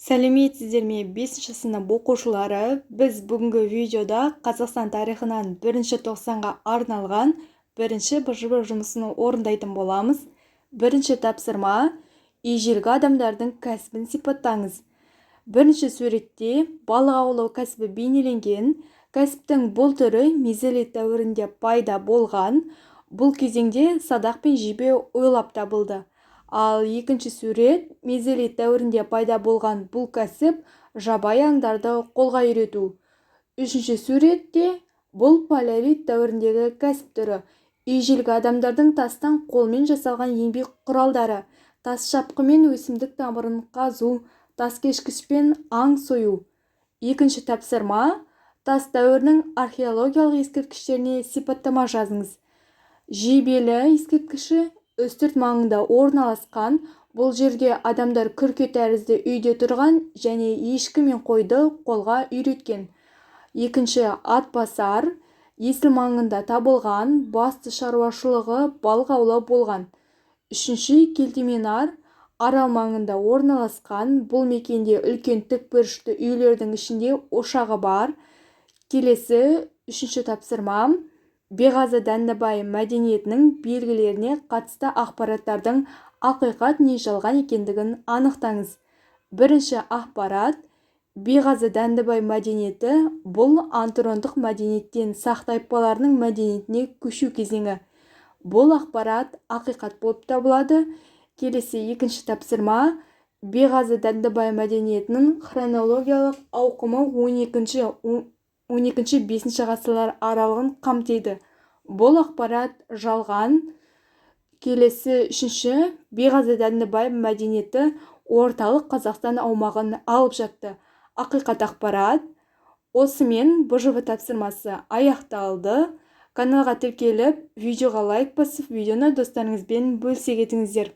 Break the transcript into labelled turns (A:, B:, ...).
A: Сәлеметсіздер ме, бесінші сынып оқушылары! Біз бүгінгі видеода Қазақстан тарихынан бірінші тоқсанға арналған бірінші БЖБ жұмысын орындайтын боламыз. Бірінші тапсырма: ежелгі адамдардың кәсібін сипаттаңыз. Бірінші суретте балық аулау кәсібі бейнеленген. Кәсіптің бұл түрі мезолит дәуірінде пайда болған. Бұл кезеңде садақ пен жебе ойлап табылды. Ал екінші сурет: мезолит дәуірінде пайда болған бұл кәсіп — жабайы аңдарды қолға үйрету. Үшінші суретте бұл палеолит дәуіріндегі кәсіп түрі: ежелгі адамдардың тастан қолмен жасалған еңбек құралдары, тас шапқымен өсімдік тамырын қазу, тас кескішпен аң сою. Екінші тапсырма: тас дәуірінің археологиялық ескерткіштеріне сипаттама жазыңыз. Жебелі ескерткіші Үстірт маңында орналасқан. Бұл жерде адамдар күрке тәрізді үйде тұрған және ешкі мен қойды қолға үйреткен. Екінші Атбасар Есіл маңында табылған, басты шаруашылығы балық аулау болған. Үшінші Келтеменар Арал маңында орналасқан. Бұл мекенде үлкен тікбұрышты үйлердің ішінде ошағы бар. Келесі үшінші тапсырма: Беғазы Дәндібай мәдениетінің белгілеріне қатысты ақпараттардың ақиқат не жалған екендігін анықтаңыз. Бірінші ақпарат: Беғазы Дәндібай мәдениеті — бұл антрондық мәдениеттен сақ тайпаларының мәдениетіне көшу кезеңі. Бұл ақпарат ақиқат болып табылады. Келесі екінші тапсырма: Беғазы Дәндібай мәдениетінің хронологиялық ауқымы 12-5 ғасырлар аралығын қамтиды. Бұл ақпарат жалған. Келесі үшінші: Беғазы Дәндібай мәдениеті Орталық Қазақстан аумағын алып жатты. Ақиқат ақпарат. Осымен БЖВ тапсырмасы аяқталды. Каналға тіркеліп, видеоға лайк басып, видеоны достарыңызбен бөлісе кетіңіздер.